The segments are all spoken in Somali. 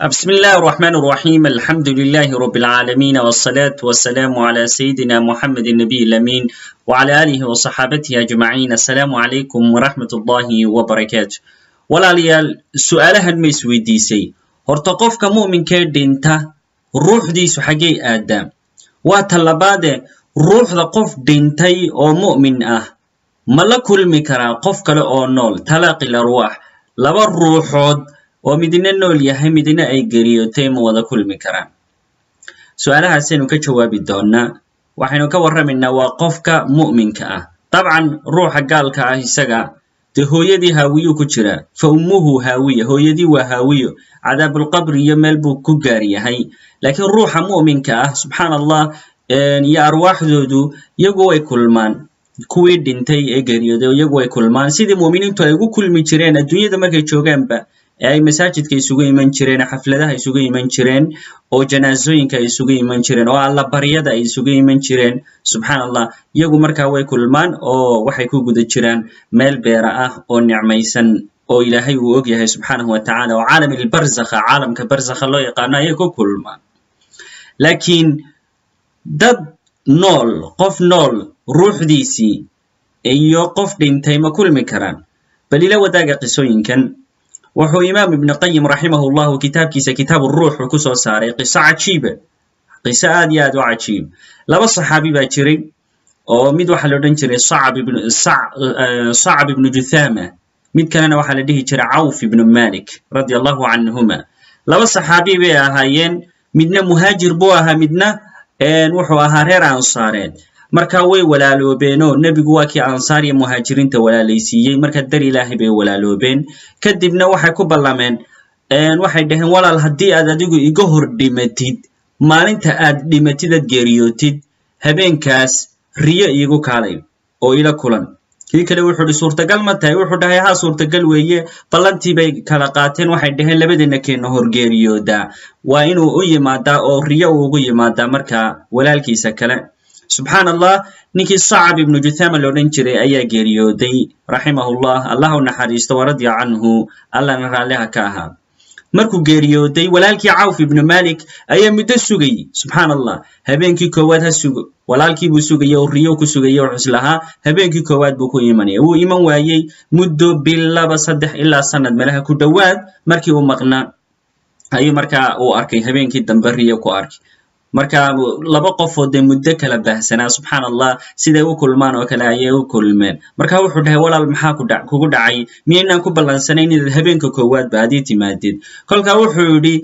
بسم الله الرحمن الرحيم، الحمد لله رب العالمين، والصلاة والسلام على سيدنا محمد النبي الأمين وعلى آله وصحابته أجمعين. السلام عليكم ورحمة الله وبركاته. Walaalayaal, su'aalahan ma isweydiisay? Horta qofka mu'minkee dhinta ruuxdiisu xaggay aadaa? Waa ta labaade, ruuxda qof dhintay oo mu'min ah ma la kulmi karaa qof kale oo nool? تلاقي الأرواح, laba ruuxood oo midna nool yahay, midna ay geeriyootay, ma wada kulmi karaan? Su'aalahaasaynu ka jawaabi doonaa. Waxaynu ka warramaynaa waa qofka mu'minka ah. Dabcan ruuxa gaalka ah isaga dee hooyadii haawiyuu ku jiraa, فأمه هاوية, hooyadii waa haawiyo, cadaabulqabri iyo meel buu ku gaar yahay. Laakiin ruuxa mu'minka ah, subxaan Allah, iyo arwaaxdoodu iyagu way kulmaan. Kuwii dhintay ee geeriyooday iyagu way kulmaan, sidii mu'miniintu ay ugu kulmi jireen adduunyada markay joogaanba, ee ay masaajidka isugu iman jireen, xafladaha isugu iman jireen, oo janaasooyinka ay isugu iman jireen, oo allabaryada ay isugu iman jireen. Subxaan Allah, iyagu markaa way kulmaan oo waxay ku guda jiraan meel beera ah oo nicmaysan oo Ilaahay uu og yahay subxaanahu wa tacala, oo عالم البرزخ, caalamka barzakha loo yaqaano ayay ku kulmaan. Laakiin dad nool, qof nool ruuxdiisii iyo qof dhintay ma kulmi karaan? Bal ila wadaaga qisooyinkan. Wuxuu Imaam Ibnu Qayim raximahu llahu kitaabkiisa Kitaab Ruux uu kusoo saaray qiso cajiiba, qiso aad iyo aad u cajiib. Laba saxaabi baa jiray, oo mid waxaa la odhan jiray Sacab ibnu Juthama, mid kalena waxaa la dhihi jiray Cawf ibnu Malik رضي الله عنهما. Laba saxaabi bay ahaayeen. Midna muhaajir buu ahaa, midna wuxuu ahaa reer Ansaareed. Marka way walaaloobeenoo nebigu waa kii Ansaar iyo Muhaajiriinta walaalaysiiyey. Marka dar Ilaahay bay walaaloobeen. Kadibna waxay ku ballameen, waxay dhaheen: "Walaal, haddii aad adigu iga hor dhimatid, maalinta aad dhimatid, aad geeriyootid, habeenkaas riyo iigu kaalay oo ila kulan." Kii kale wuxuu ihi: "Suurtagal ma tahay?" Wuxuu dhahay: "Haa, suurtagal weeye." Ballantii bay kala qaateen. Waxay dhaheen: "Labadeenna keenna horgeeriyoodaa waa inuu u yimaadaa oo riyo uu ugu yimaadaa markaa walaalkiisa kale." Subxaan Allah, ninkii Sacab ibnu Juthama la odhan jiray ayaa geeriyooday raximahullah, Allah u naxariisto, ورضي عنه, Allahna raalliha ka ahaa. Markuu geeriyooday, walaalkii Cawf ibnu Malik ayaa muddo sugayey. Subxaan Allah, habeenkii koowaad ha sugo, walaalkii buu sugayey oo riyo ku sugayey oo xuslahaa habeenkii koowaad buu ku imanaya. Wuu iman waayey muddo bil, 2, 3 ilaa sanad meelaha ku dhowaad. Markii uu maqnaa ayuu markaa uu arkay habeenkii dambe, riyo ku arkay. Marka laba qof oo dee muddo kala baahsanaa, subxaan Allah, siday u kulmaan oo kale ayay u kulmeen. Marka wuxuu dhahay: "Walaal, maxaa kugu dhacay? Miyaynaan ku ballansanayn inaad habeenka koowaad ba adii timaadid?" Kolkaa wuxuu yidhi: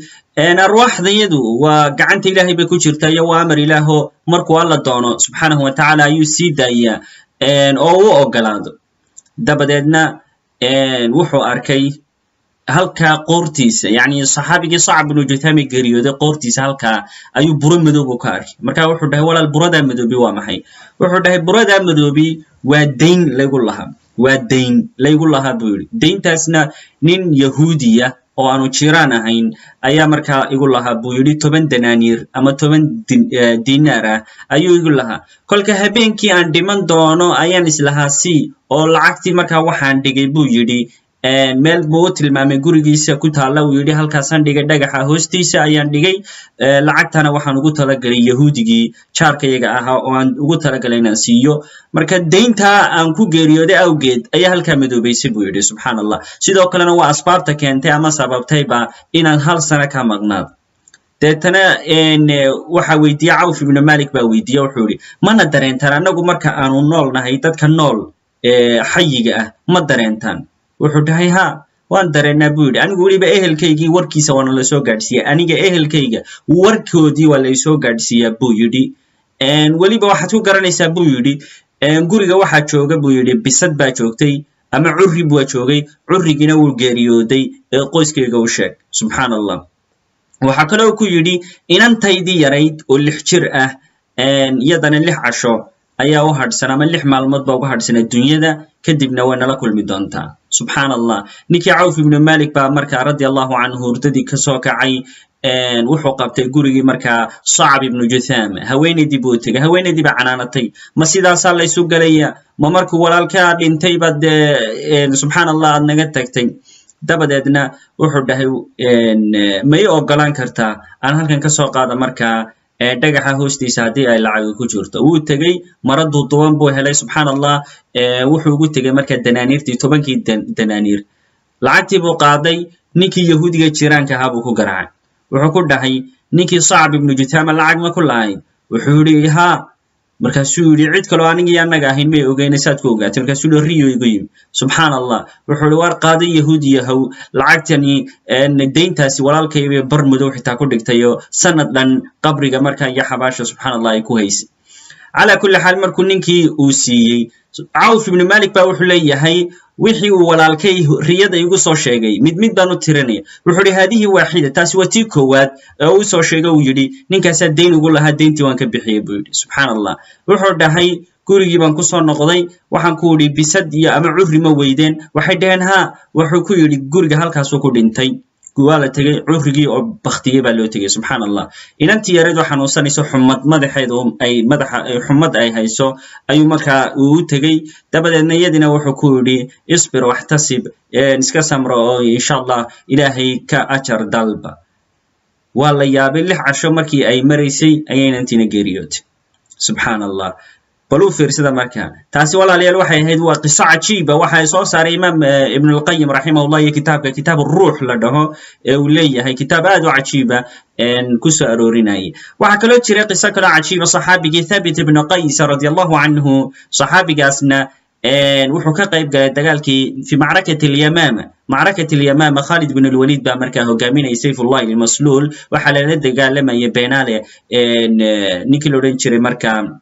"Arwaaxdayadu waa gacanta Ilaahay bay ku jirtaa iyo waa amar Ilaaho, markuu Alla doono subxaanahu wa tacaala ayuu sii daayaa oo u ogolaado." Dabadeedna wuxuu arkay halkaa qoortiisa, yacni saxaabigii Sacab binu Juthami geeriyooday qoortiisa halkaa ayuu buro madoob ka arkay. Marka wuxuu dhahay: "Walaal, buradaa madoobi waa maxay?" Wuxuu dhahay: "Buradaa madoobi waa dayn laygu lahaa, waa dayn laygu lahaa," buu yidhi. "Dayntaasna nin Yahuudiya oo aanu jiraan ahayn ayaa markaa igu lahaa," buu yidhi. "10 danaaniir ama 10 diinaar ah ayuu igu lahaa. Kolka habeenkii aan dhiman doono ayaan islahaa si oo lacagtii markaa waxaan dhigay," buu yidhi, meel buu u tilmaamay gurigiisa ku taalla. Uu yidhi: "Halkaasaan dhigay, dhagaxa hoostiisa ayaan dhigay. Lacagtana waxaan ugu talagalay Yahuudigii jaarkayaga ahaa oo aan ugu talagalay inaan siiyo. Marka dayntaa aan ku geeriyooday awgeed ayaa halkaa madoobaysay," buu yidhi. Subxaan Allah, sidoo kalena waa asbaabta keentay ama sababtayba inaan hal sano ka maqnaado. Deetana waxa weydiiye Cawf ibnu Malik baa weydiiye, wuxuu yidhi: "Mana dareentaan annagu marka aanu nool nahay, dadka nool xayiga ah ma dareentaan?" Wuxuu dhahay: "Ha, waan dareennaa," buu yidhi. "Anigu weliba ehelkaygii warkiisa waana lasoo gaadhsiiya, aniga ehelkayga warkoodii waa laysoo gaadhsiiyaa," buu yidhi. "Weliba waxaad ku garanaysaa," buu yidhi, "guriga waxaa jooga," buu yidhi, "bisad baa joogtay ama curri baa joogay, currigiina wuu geeriyooday, ee qoyskayga u sheeg." Subxaan Allah, waxaa kaloo ku yidhi: "Inantaydii yarayd oo 6 jir ah, iyadana 6 casho ayaa u hadhsan ama 6 maalmood baa uga hadhsan adduunyada, kadibna way nala kulmi doontaa." Subxaan Allah, ninkii Cawf ibnu Malik baa markaa رضي الله عنه hurdadii kasoo kacay. Wuxuu qabtay gurigii markaa Sacab ibnu Juthama. Haweenaydii buu tegey. Haweenaydii baa canaanatay: "Ma sidaasaa laysu gelaya? Ma markuu walaalkaa dhintay baad dee, subxaan Allah, aad naga tagtay?" Dabadeedna wuxuu dhahay, ma ii oggolaan kartaa aan halkan ka soo qaada markaa dhagaxa hoostiisa haddii ay lacagi ku jirto? Wuu tegey, mara duuduuban buu helay, subxaan Allah. Wuxuu ugu tegey markaa danaaniirtii, 10kii danaaniir. Lacagtii buu qaaday, ninkii yahuudiga jiraanka ahaa buu ku garaacay. Wuxuu ku dhahay, ninkii Sacab ibnu Jutama lacag ma ku lahayd? Wuxuu yidhi, haa. Markaasuu yidhi, cid kaloo anigii annaga ahayn may ogeyne, saad ku ogaatay? Markaasuu yidhi, riyo igu yimi, subxaan Allah. Wuxuu yidhi, waar qaaday yahuudi yahow lacagtani, deyntaasi walaalkaybay bar madow xitaa ku dhigtayo, sanad dhan qabriga markaa iyo xabaasha, subxaan Allah, ay ku haysay. Calaa kulli xaal, markuu ninkii uu siiyey, Cawf ibnu Malik baa wuxuu leeyahay, wixii uu walaalkay riyada igu soo sheegay mid mid baan u tirinaya. Wuxuu yidhi, haadihi waaxida, taasi waa tii koowaad ee uu soo sheegay. Uu yidhi, ninkaasaa deyn ugu lahaa, deyntii waan ka bixiyey, buu yidhi. Subxaan Allah. Wuxuu dhahay, gurigii baan kusoo noqday, waxaan ku yidhi, bisad iyo ama curri ma weydeen? Waxay dhaheen, haa. Wuxuu ku yidhi, guriga halkaasuu ku dhintay. Waa la tegey, currigii oo baktiyey baa loo tegey, subxaan Allah. Inantii yareed oo xanuunsanayso, xumad madaxeed ay madaxa xumad ay hayso, ayuu markaa uu u tegey. Dabadeedna iyadina wuxuu ku yidhi, isbir waxtasib, iska samro oo insha Allah Ilaahay ka ajar dalba. Waa la yaabay, 6 casho markii ay maraysay ayay inantiina geeriyootay, subxaan Allah. Bal u fiirsada marka, taasi walaalayaal waxay ahayd waa qiso cajiiba. Waxa soo saaray imaam Ibnulqayim raximahullah iyo kitaabka Kitaab Ruux la dhaho ee uu leeyahay, kitaab aad u cajiiba ku soo aroorinayay. Waxaa kaloo jiray qiso kaloo cajiiba, saxaabigii Thabit ibnu Qays radi Allahu canhu. Saxaabigaasna wuxuu ka qayb galay dagaalkii fi macrakati alyamama. Macrakat alyamama, Khalid ibn alwalid baa markaa hogaaminayay, Sayfullahi almasluul. Waxaa lala dagaalamayay beenaale, ninkii la odhan jiray markaa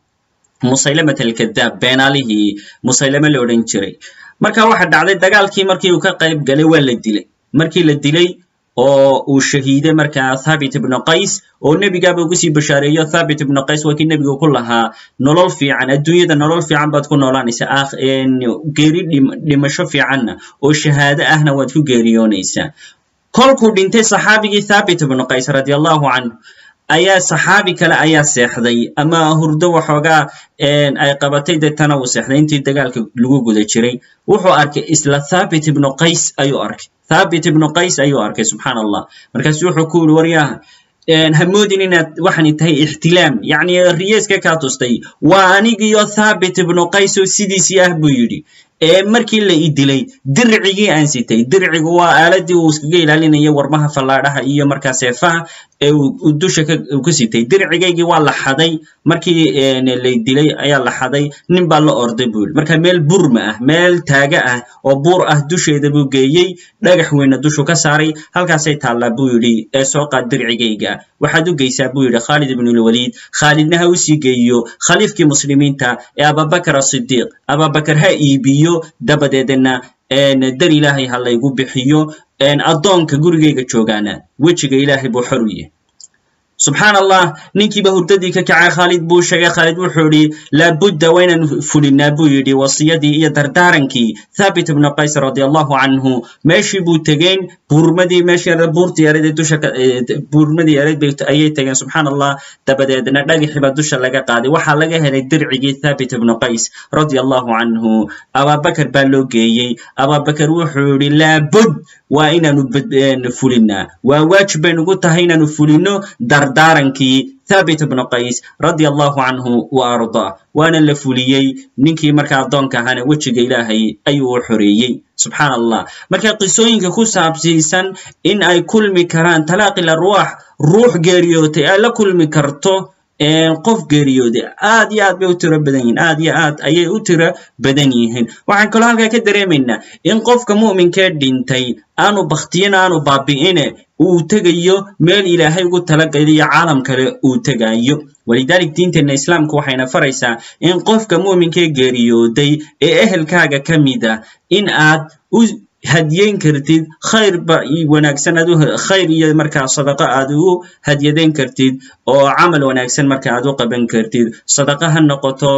Musaylamat alkadaab, beenaalihii Musaylame la odhan jiray. Marka waxa dhacday, dagaalkii markii uu ka qayb galay waa la dilay. Markii la dilay oo uu shahiiday markaa Thabit ibnu Qays, oo nebigaaba ugu sii bashaareeyo, Thabit ibnu Qays waa kii nebigu ku lahaa, nolol fiican adduunyada, nolol fiican baad ku noolaanaysaa, geeri dhimasho fiicanna oo shahaado ahna waad ku geeriyoonaysaa. Kolkuu dhintay saxaabigii Thabit ibnu Qays radi Allahu canhu, ayaa saxaabi kale ayaa seexday ama hurdo waxoogaa ay qabatay, deetana uu seexday intii dagaalka lagu guda jiray. Wuxuu arkay isla Thabit ibnu Qays ayuu arkay, Thabit ibnu Qays ayuu arkay, subxaan Allah. Markaasu wuxuu ku yidhi, waryaha, hamoodin inaad waxani tahay ixtilaam, yacni riyeeska kaa tustay, waa anigiyo Thabit ibnu Qays oo sidiisii ah, buu yidhi. Ee markii la i dilay, dircigii aan sitay, dircigu waa aaladii uu iskaga ilaalinayay warmaha, fallaadhaha iyo markaa seefaha ee uu dusha ku sitay, dircigaygii waa la xaday. Markii lay dilay ayaa la xaday, nin baa la orday, buu yidhi. Marka meel burma ah, meel taaga ah oo buur ah dusheeda buu geeyey, dhagax weyna dushu ka saaray, halkaasay taallaa, buu yidhi. Ee soo qaad dircigayga, waxaad u geysaa, buu yidhi, Khaalid ibnulwaliid. Khaalidna ha usii geeyo khaliifkii muslimiinta ee Ababakar Asidiiq. Ababakar ha iibiyo, dabadeedna dar Ilaahay ha laygu bixiyo. Addoonka gurigayga joogaana wejiga Ilaahay buu xor u yahay, subxaan Allah. Ninkiiba hurdadii ka kacay, Khaalid buu sheegay. Khaalid wuxuu yidhi, laabudda waa inaan fulinaa, buu yidhi, wasiyadii iyo dardaarankii Thabit ibnu Qays radi Allahu canhu. Meeshii buu tegeen, buurmadii, meeshii buurtii yareed ee dusha, buurmadii yareed bay ayay tegeen, subxaan Allah. Dabadeedna dhagaxii baa dusha laga qaaday, waxaa laga helay dircigii Thabit ibnu Qays radi Allahu canhu. Ababakar baa loo geeyey. Ababakar wuxuu yidhi, laabud waa inaanu fulinaa, waa waajib bay nugu tahay inaanu fulino dardaarankii Thabit ibnu Qays radia Allahu canhu wa ardaa. Waana la fuliyey. Ninkii markaa addoonka ahaana wejiga Ilaahay ayuu u xoreeyey, subxaan Allah. Marka qisooyinka ku saabsiisan in ay kulmi karaan talaaqi larwaax, ruux geeriyootay ay la kulmi karto qof geeriyooday, aad iyo aad bay u tiro badan yihiin, aad iyo aad ayay u tiro badan yihiin. Waxaan kaloo halkaa ka dareemaynaa in qofka mu'minkee dhintay aanu baktiyana, aanu baabi'ine, uu tegayo meel Ilaahay ugu talagalayo, caalam kale uu tegayo. Walidalik diinteenna Islaamku waxayna faraysaa in qofka mu'minkee geeriyooday ee ehelkaaga ka mid ah in aad u hadiyeyn kartid khayrba wanaagsan, aad khayr iyo markaa sadaqo aad u hadyadeyn kartid, oo camal wanaagsan marka aad u qaban kartid. Sadaqa ha noqoto,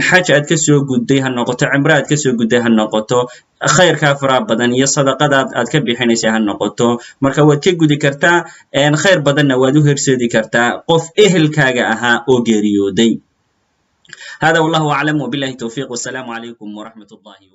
xaj aad ka soo gudday ha noqoto, cimro aad ka soo gudday ha noqoto, khayrkaa faraha badan iyo sadaqadaad aad ka bixinaysa ha noqoto. Marka waad ka gudi kartaa, khayr badanna waad u horseedi kartaa qof ehelkaaga ahaa oo geeriyooday. Hada wallahu aclam, wabillahi towfiiq, wasalaamu calaykum waraxmat ullahi.